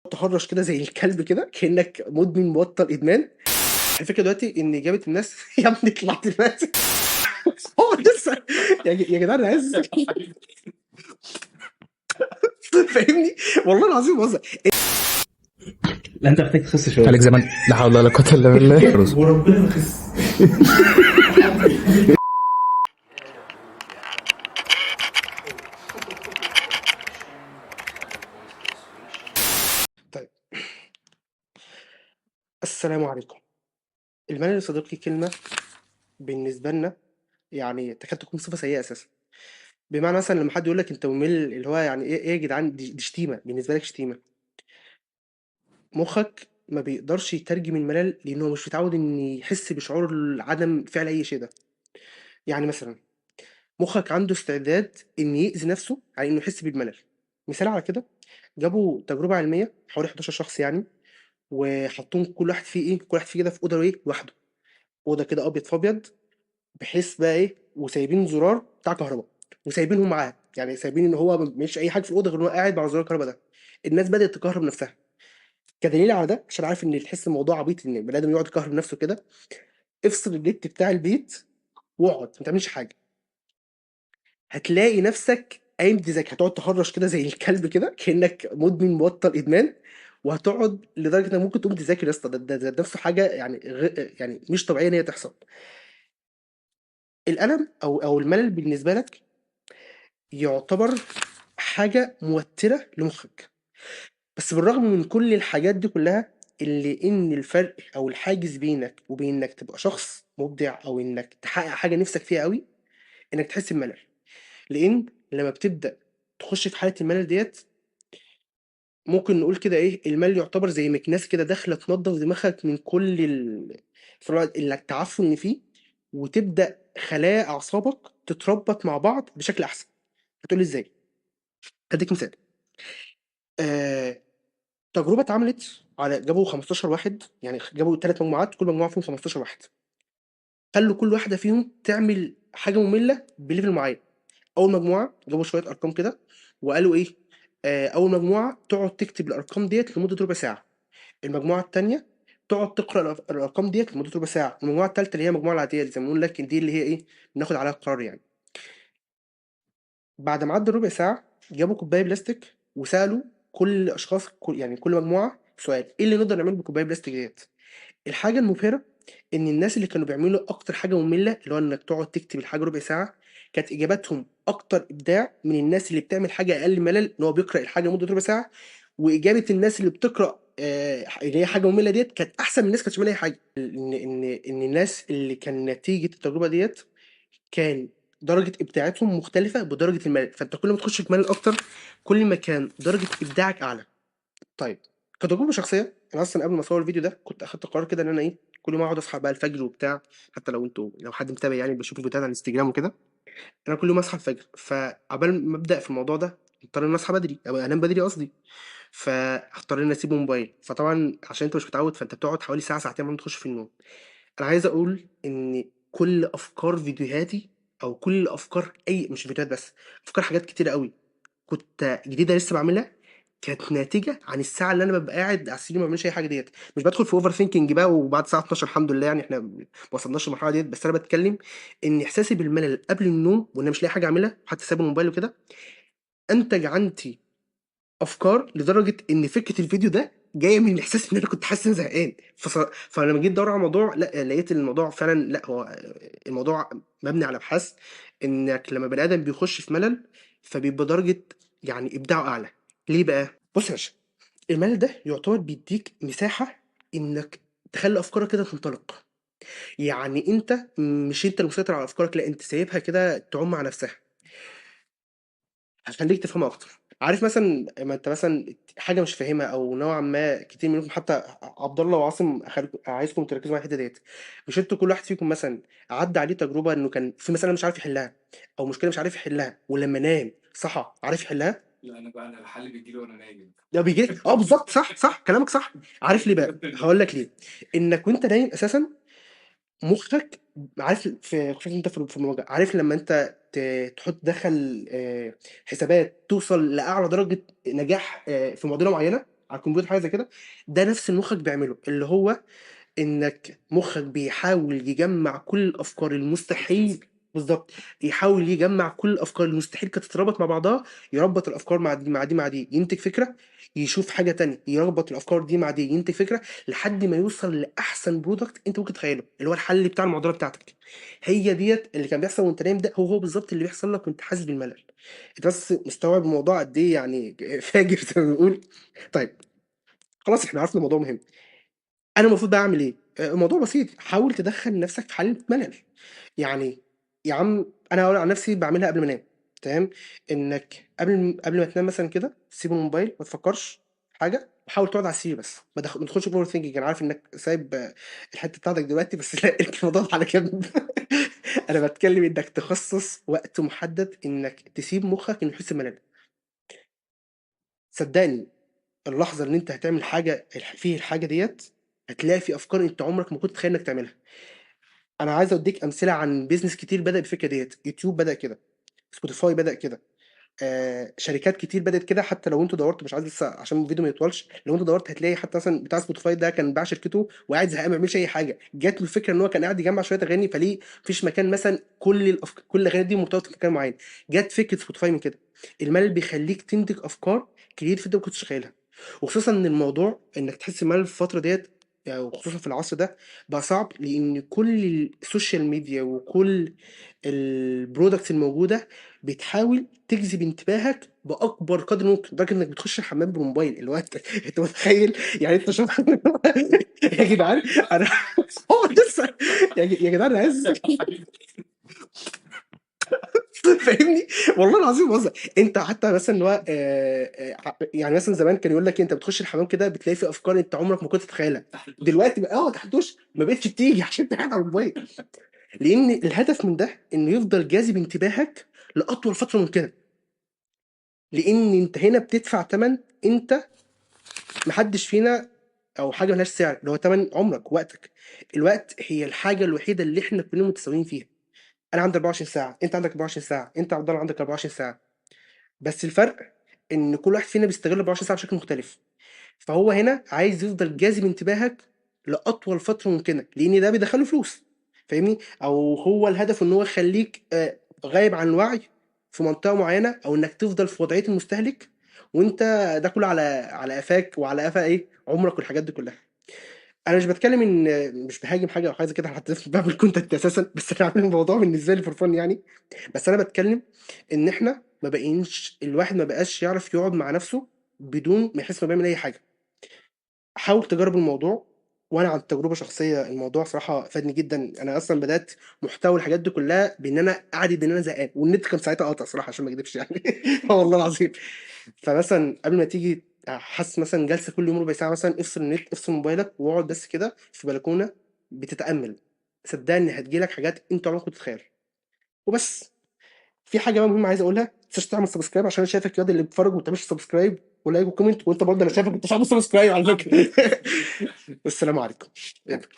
تهرّش كده زي الكلب كده، كإنّك مدمن مبطّل إدمان. الفكرة دلوقتي إن إجابة الناس يا ابني اطلع دلوقتي. هو لسه يا جدعان أنا عايز فاهمني؟ والله العظيم ما باهزر. لا انت محتاج تخس شوية. خليك زي ما انت، لا حول ولا قوة الا بالله. وربنا ما خس. طيب. السلام عليكم. الملل يا صديقي كلمة بالنسبة لنا يعني تكاد تكون صفة سيئة أساسًا. بمعنى مثلًا لمّا حد يقول لك أنت ممل، اللي هو يعني إيه يا جدعان، دي شتيمة، بالنسبة لك شتيمة. مخّك ما بيقدرش يترجم الملل لأن هو مش متعود إن يحس بشعور عدم فعل أي شيء ده. يعني مثلًا مخّك عنده استعداد إن يأذي نفسه على إنه يحس بالملل. مثال على كده، جابوا تجربة علمية حوالي 11 شخص يعني، وحطّوهم كل واحد فيه إيه، كل واحد فيه كده في أوضة إيه، لوحده. أوضة كده أبيض في أبيض، بحيث بقى إيه، وسايبين زرار بتاع كهربا، وسايبينهم معاه، يعني سايبين إن هو ما بيعملش أي حاجة في الأوضة غير إن هو قاعد مع زرار الكهربا ده. الناس بدأت تكهرب نفسها. كدليل على ده، عشان عارف إن تحس الموضوع عبيط إن البني آدم يقعد يكهرب نفسه كده، افصل النت بتاع البيت واقعد، ما تعملش حاجة. هتلاقي نفسك قايم تذاكر، هتقعد تهرّش كده زي الكلب كده، كإنّك مدمن مبطّل إدمان، وهتقعد لدرجة إنّك ممكن تقوم تذاكر يا اسطى، ده نفسه حاجة يعني يعني مش طبيعية إن هي تحصل. الألم أو الملل بالنسبة لك يعتبر حاجة موتِّرة لمخّك. بس بالرغم من كل الحاجات دي كلّها، اللي إن الفرق أو الحاجز بينك وبين إنّك تبقى شخص مبدع أو إنّك تحقق حاجة نِفْسك فيها أوي، إنّك تحس بملل. لإن لمّا بتبدأ تخش في حالة الملل ديّة، ممكن نقول كده إيه، الملل يعتبر زي مكنسة كده داخلة تنضّف دماغك من كل اللي التعفن اللي فيه، وتبدأ خلايا أعصابك تتربط مع بعض بشكل أحسن. هتقول لي إزاي؟ هادّيك مثال. تجربة اتعملت على جابوا 15 واحد، يعني جابوا 3 مجموعات، كل مجموعة فيهم 15 واحد. خلّوا كل واحدة فيهم تعمل حاجة مملة بlevel معيّن. أول مجموعة جابوا شوية أرقام كده وقالوا إيه، أول مجموعة تقعد تكتب الأرقام ديّة لمدة ربع ساعة. المجموعة التانية تقعد تقرأ الأرقام ديّة لمدة ربع ساعة. المجموعة التالتة اللي هي المجموعة العادية اللي زي ما بنقول لك دي اللي هي إيه، بناخد عليها القرار يعني. بعد ما عدّى الربع ساعة جابوا كوباية بلاستيك وسألوا كل أشخاص يعني كل مجموعة سؤال، إيه اللي نقدر نعمله بالكوباية البلاستيك ديّة؟ الحاجة المبهرة إن الناس اللي كانوا بيعملوا أكتر حاجة مملة، اللي هو إنك تقعد تكتب الحاجة ربع ساعة، كانت إجاباتهم أكتر إبداع من الناس اللي بتعمل حاجة أقل ملل، إن هو بيقرأ الحاجة لمدة ربع ساعة، وإجابة الناس اللي بتقرأ اللي هي حاجة مملة ديّة كانت أحسن من الناس كانتش بتعمل أي حاجة. إن الناس اللي كان نتيجة التجربة ديّة كان درجة إبداعاتهم مختلفة بدرجة الملل، فأنت كل ما تخش في ملل أكتر، كل ما كان درجة إبداعك أعلى. طيب كتجربة شخصية، أنا أصلًا قبل ما أصور الفيديو ده كنت أخدت قرار كده إن أنا إيه، كل يوم أقعد أصحى بقى الفجر وبتاع، حتى لو أنتم لو حد متابع يعني بيشوف الفيديوهات على الإنستجرام وكده، أنا كل يوم أصحى الفجر، فعقبال ما أبدأ في الموضوع ده هاضطر إن أنا أصحى بدري أو أنام بدري قصدي، فهاضطر إن أنا أسيب الموبايل، فطبعًا عشان أنت مش متعود فأنت بتقعد حوالي ساعة ساعتين عقبال ما تخش في النوم. أنا عايز أقول إن كل أفكار فيديوهاتي أو كل أفكار أي مش فيديوهات بس، أفكار حاجات كتيرة أوي كنت جديدة لسه باعملها، كانت ناتجة عن الساعة اللي أنا بابقى قاعد على السرير ما باعملش أي حاجة ديّة. مش بادخل في over thinking بقى وبعد الساعة 12:00 الحمد لله يعني إحنا ما وصلناش للمرحلة ديّة، بس أنا باتكلم إن إحساسي بالملل قبل النوم وإن أنا مش لاقي حاجة أعملها، وحتى سايب الموبايل وكده، أنتج عندي أفكار لدرجة إن فكرة الفيديو ده جاية من الإحساس إن أنا كنت حاسس إن أنا زهقان. فلما جيت أدوّر على الموضوع لأ، لقيت الموضوع فعلًا لأ، هو الموضوع مبني على أبحاث إنك لما بني آدم بيخش في ملل فبيبقى درجة يعني إبداعه أعلى. ليه بقى؟ بُص يا باشا، الملل ده يعتبر بيدّيك مساحة إنك تخلّي أفكارك كده تنطلق. يعني أنت مش أنت المسيطر على أفكارك، لأ، أنت سايبها كده تعوم مع نفسها. هاخلّيك تفهمها أكتر. عارف مثلًا ما أنت مثلًا حاجة مش فاهمها أو نوعًا ما كتير منكم حتى عبد الله وعاصم عايزكم تركزوا معايا في الحتة ديّة. مش أنتم كل واحد فيكم مثلًا عدّى عليه تجربة إنه كان في مسألة مش عارف يحلها أو مشكلة مش عارف يحلها، ولمّا نام صحى عرف يحلها؟ لا أنا بقى أنا الحل بييجي لي وأنا نايم. ده بييجي لك بالضبط، صح، صح، كلامك صح. عارف ليه بقى؟ هاقول لك ليه. إنك وأنت نايم أساسًا مخك عارف في خصوصًا أنت في المواجهة، عارف لمّا أنت تحط تدخّل حسابات توصل لأعلى درجة نجاح في معضلة معينة، على الكمبيوتر حاجة زي كده. ده نفس اللي مخك بيعمله، اللي هو انك مخك بيحاول يجمع كل الافكار المستحيل. بالظبط، يحاول يجمع كل الافكار المستحيل كانت تتربط مع بعضها، يربط الافكار مع دي مع دي مع دي، ينتج فكرة، يشوف حاجة تانية يربط الافكار دي مع دي، ينتج فكرة، لحد ما يوصل لاحسن product انت ممكن تتخيله، اللي هو الحل بتاع المعضلة بتاعتك. هي ديت اللي كان بيحصل وانت نايم، ده هو بالظبط اللي بيحصل لك وانت حاسس بالملل. انت بس مستوعب الموضوع قد ايه يعني فاجر زي ما بنقول. طيب خلاص احنا عرفنا الموضوع مهم. انا المفروض بقى اعمل ايه؟ الموضوع بسيط، حاول تدخل نفسك في حاله ملل. يعني يا عم انا هقول عن نفسي بعملها قبل ما انام، تمام؟ انك قبل ما تنام مثلا كده سيب الموبايل، ما تفكرش في حاجة، وحاول تقعد على السرير بس، ما تدخلش في overthinking. انا عارف انك سايب الحتة بتاعتك دلوقتي، بس لا الموضوع على جنب. انا بتكلم انك تخصص وقت محدد انك تسيب مخك انه يحس بملل. صدقني اللحظة اللي انت هتعمل حاجة فيه الحاجة ديت، هتلاقي في افكار انت عمرك ما كنت تتخيل انك تعملها. انا عايز اديك امثلة عن business كتير بدا بالفكرة ديت. يوتيوب بدا كده، Spotify بدا كده، شركات كتير بدات كده. حتى لو انت دورت، مش عايز لسه عشان الفيديو ما يطولش، لو انت دورت هتلاقي حتى مثلا بتاع Spotify ده كان باع شركته وقاعد زهقان ما بيعملش اي حاجة، جات له الفكرة ان هو كان قاعد يجمع شوية اغاني، فليه مفيش مكان مثلا كل كل الاغاني دي مرتبطة في مكان معين. جت فكرة Spotify من كده. الملل بيخليك تنتج افكار creative انت ما كنتش تتخيلها، وخصوصا ان الموضوع انك تحس بملل في الفترة ديت، يعني وخصوصا في العصر ده بقى صعب، لان كل ال social media وكل ال products الموجودة بتحاول تجذب انتباهك باكبر قدر ممكن، لدرجة انك بتخش الحمام بالموبايل. اللي هو انت متخيل يعني؟ انت شوف يا جدعان، انا هو لسه يا جدعان انا عايز فاهمني؟ والله العظيم بهزر. انت حتى مثلا هو يعني مثلا زمان كان يقول لك انت بتخش الحمام كده بتلاقي في افكار انت عمرك ما كنت تتخيلها. دلوقتي بقى تحت الدش ما بقتش بتيجي عشان انت قاعد على الموبايل. لان الهدف من ده انه يفضل جاذب انتباهك لاطول فترة ممكنة، لان انت هنا بتدفع ثمن انت محدش فينا او حاجة ملهاش سعر، اللي هو ثمن عمرك وقتك. الوقت هي الحاجة الوحيدة اللي احنا كلنا متساويين فيها. انا عندي 24 ساعة، انت عندك 24 ساعة، انت عبد الله عندك 24 ساعة، بس الفرق ان كل واحد فينا بيستغل 24 ساعة بشكل مختلف. فهو هنا عايز يفضل جاذب انتباهك لاطول فترة ممكنة، لان ده بيدخله فلوس، فاهمني؟ او هو الهدف ان هو يخليك غايب عن الوعي في منطقة معينة، او انك تفضل في وضعية المستهلك، وانت ده كله على قفاك وعلى قفا ايه عمرك والحاجات دي كلها. انا مش بتكلم ان مش بهاجم حاجة او حاجة كده، حتى بعمل content اساسا، بس انا عامل الموضوع بالنسبة لي for fun يعني. بس انا بتكلم ان احنا ما بقينش، الواحد ما بقاش يعرف يقعد مع نفسه بدون ما يحس انه بيعمل اي حاجة. حاول تجرب الموضوع، وانا عن تجربه شخصية الموضوع صراحة فادني جدا. انا اصلا بدات محتوى الحاجات دي كلها بان انا قاعد ان انا زهقان، والنت كان ساعتها قاطع صراحة عشان ما اكذبش يعني. والله العظيم. فمثلا قبل ما تيجي حاسس مثلا جلسه كل يوم ربع ساعة مثلا، افصل النت، افصل موبايلك، واقعد بس كده في بلكونة بتتامل. صدقني هتجيلك حاجات انت عمرك ما كنت تتخيلها. وبس في حاجة بقى مهمة عايز اقولها، ما تنساش تعمل subscribe عشان انا شايفك ياض اللي بتتفرج وما بتعملش subscribe و like و comment، وانت برضه انا شايفك انت مش عامل subscribe على فكرة. والسلام عليكم.